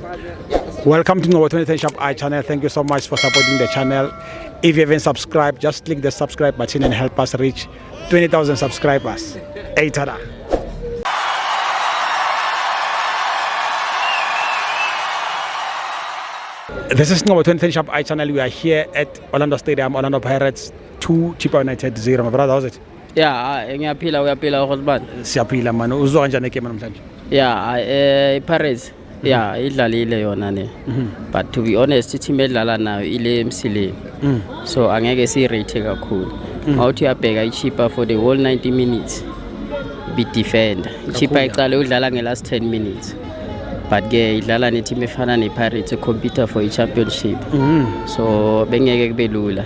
Welcome to Ngobo 2010 Shop I channel. Thank you so much for supporting the channel. If you haven't subscribed, just click the subscribe button and help us reach 20,000 subscribers. Hey, tada. This is Ngobo 2010 Shop I channel. We are here at Orlando Stadium, Orlando Pirates 2, Chippa United 0. My brother, how's it? Yeah, ngiyaphila uyaphila uHotman. Siyaphila man. Uzwa kanjani game namhlanje? Yeah, iPirates yeah idlalile yona ne. But to be honest i-team edlala nayo ile emsileni. So angeke siyirate kakhulu. Mawuthi uyabheka iChippa for the whole 90 minutes bi-defender. iChippa Kakhulu, iqale udlala nge-last 10 minutes. But ke idlala ne-team efana ne-Pirates e-compete for i-championship. So bengeke kube lula.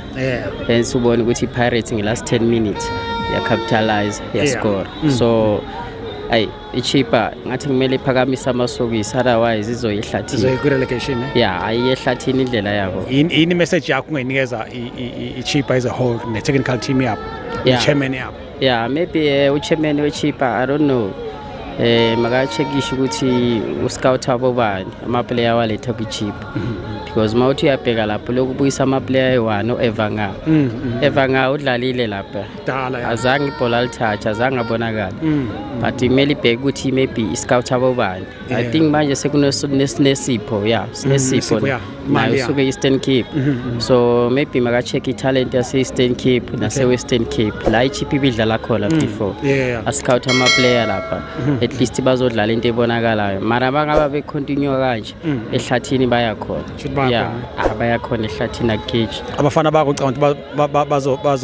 Hence ubone ukuthi i-Pirates nge-last 10 minutes ya-capitalize ya-score. So ayi iChippa ngathi kumele iphakamise amasokisi otherwise izoya ehlathini. Izoya ku-relegation eh? Yeah, ayiye ehlathini indlela yabo. Yini message yakho ungayinikeza i-Chippa as a whole ne-technical team yabo ne-chairman yabo? Yeah, maybe uchairman weChippa, I don't know. Maka-checkishe ukuthi uscout abo bani ama-player waletha kwiChippa. Because mawuthi uyabheka lapho lokubuyisa ama-player ayi-one u-Evanga. Evanga udlalile lapha. Dala ya. Azange ibhola alithathe, azange abonakale. But kumele ibheke ukuthi maybe iscout abo bani. I think manje sekunesipho, yeah, sinesipho. Nesipho, yeah. Naye Mali, yeah. usuke Eastern Cape. So maybe maka-check i-talent yase-Eastern Cape nase-Western Cape. La iChippa ibidlala khona before. Ascout ama-player lapha. At least bazodlala into ebonakalayo. Mara bangaba becontinue kanje ehlathini baya khona. Shuthi baya Yeah, khona. ah, baya khona ehlathini akugeji. Abafana bakho ucabanga ukuthi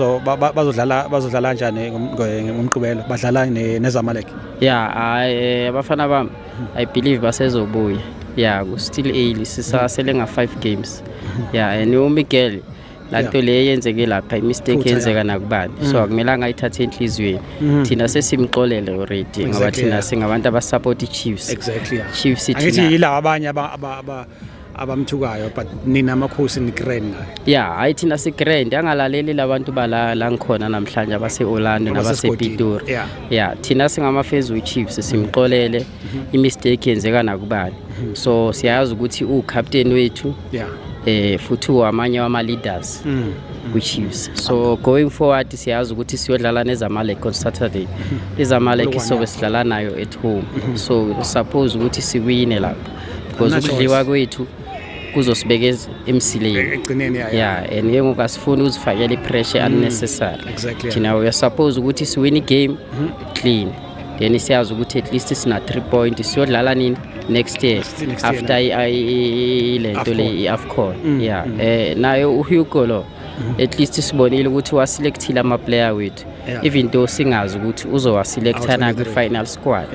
bazodlala kanjani ngomgqibelo? Badlala neZamalek. Yeah, abafana bami I believe basezobuya. Yeah, ku still early sisasele nga 5 games. Yeah, and uMiguel lanto le yenzeke lapha i-mistake Phutha, yenzeka nakubani. So akumelanga ayithathe enhliziyweni. Thina sesimxolele already ngoba thina singabantu abasupport i-Chiefs. Exactly, yeah. Chiefs Angithi thina. yilaba abanye abamthukayo but nina amakhosi ni grand ngayo. Yeah, hayi thina si grand angalaleli labantu bala la ngikhona namhlanje abase Orlando nabase Abasesigodini. Pitori. Yeah, thina singama-fans we-Chiefs simxolele i-mistake yenzeka nakubani. So siyazi ukuthi ucaptain wethu futhi uwamanye wama-leaders kwi-Chiefs. So going forward siyazi ukuthi siyodlala neZamalek on Saturday. IZamalek Kulokwane, sobe sidlala nayo at home. So suppose ukuthi siwine lapho because Akuna ukudliwa choice. kwethu kuzosibeka emsileni. Ekugcineni yeah. Yeah, and ke ngoku asifuni uzifakela i-pressure unnecessary. Exactly, yeah. Thina we are supposed ukuthi siwin i-game clean. Then siyazi ukuthi at least sina 3 point siyodlala nini next year Next year, after le nto le AFCON. i-AFCON. Yeah, nayo uHugo lo at least sibonile ukuthi waselectile ama-player wethu even though singazi ukuthi uzowaselecta na Awu-23. kwi-final squad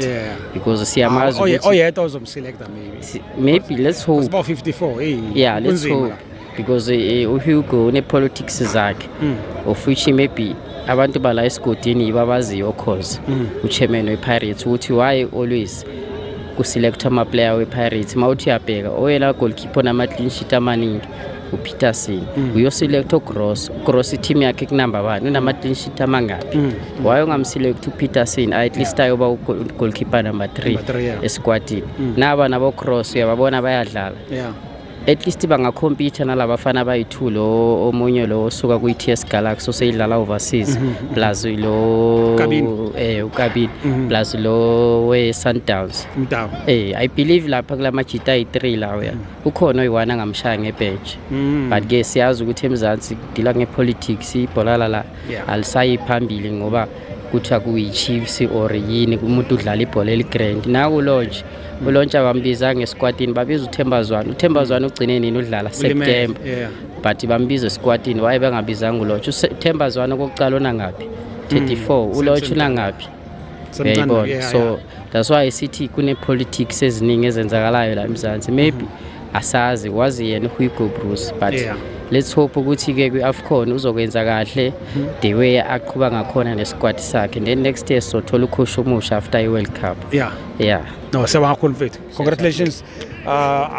because Ah, siyamazi ukuthi oyedwa uzomselecta maybe. Maybe let's hope. It's about 54. Hey. Yeah, let's kunzima hope la. because uHugo une-politics zakhe of which maybe abantu bala esigodini yibo abaziyo cause uchairman we-Pirates ukuthi why always kuselect ama-player we-Pirates. Mawuthi uyabheka oyena goalkeeper onama-clean sheet amaningi uPeterson, uyoselect uGross. uGross i-team yakhe kunumber 1 unama-clean sheet amangaphi? Why ungamselect uPeterson at least ayoba goalkeeper number 3 Number three, yeah. esquadini? Naba nabo Cross uyababona bayadlala. At least bangacompete nalabafana abayi-2 lo omunye lo osuka kwi-TS Galaxy oseyidlala overseas plus lo Kabini. uKabini plus lo we-Sundowns. Mdawu. I believe lapha kulamajita ayi-3 lawo ya ukhona oyi-one angamshaya ngebhenji. But ke siyazi ukuthi eMzansi kudila nge-politics ibhola la alisayi phambili ngoba kuthiwa kuyi-Chiefs or yini umuntu udlala ibhola eli-grand. Naku Lonch, uLonch abambizanga esquadini, babiza uThemba Zwane. uThemba Zwane ugcine nini udlala? Ulimele, September. But bambiza esquadini, waye bengabizanga uLonch. uThemba Zwane okokuqala unangaphi? 34. uLonch unangaphi? Semncane, Uyayibona? yeah, So yeah. that's why sithi kune-politics eziningi ezenzakalayo la eMzansi. Maybe asazi, wazi yena uHugo Broos, but let's hope ukuthi-ke kwi-AFCON uzokwenza kahle the way aqhuba ngakhona nesquad sakhe, and then next year sizothola ucoach omusha after i-World Cup. Yeah. No, siyabonga kakhulu mfethu. Congratulations.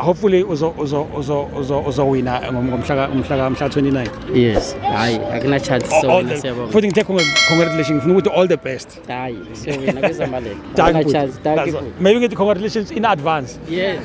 Hopefully uzowina ngomhla 29. Yes. Hayi, akuna chance sowina, siyabonga. Futhi ngithe congratulations, ngifuna ukuthi all the best. Hayi, siyowina kwiZamalek. Dankie, Akuna bhuti. chance. Thank you. Maybe ngithi congratulations in advance. Yes.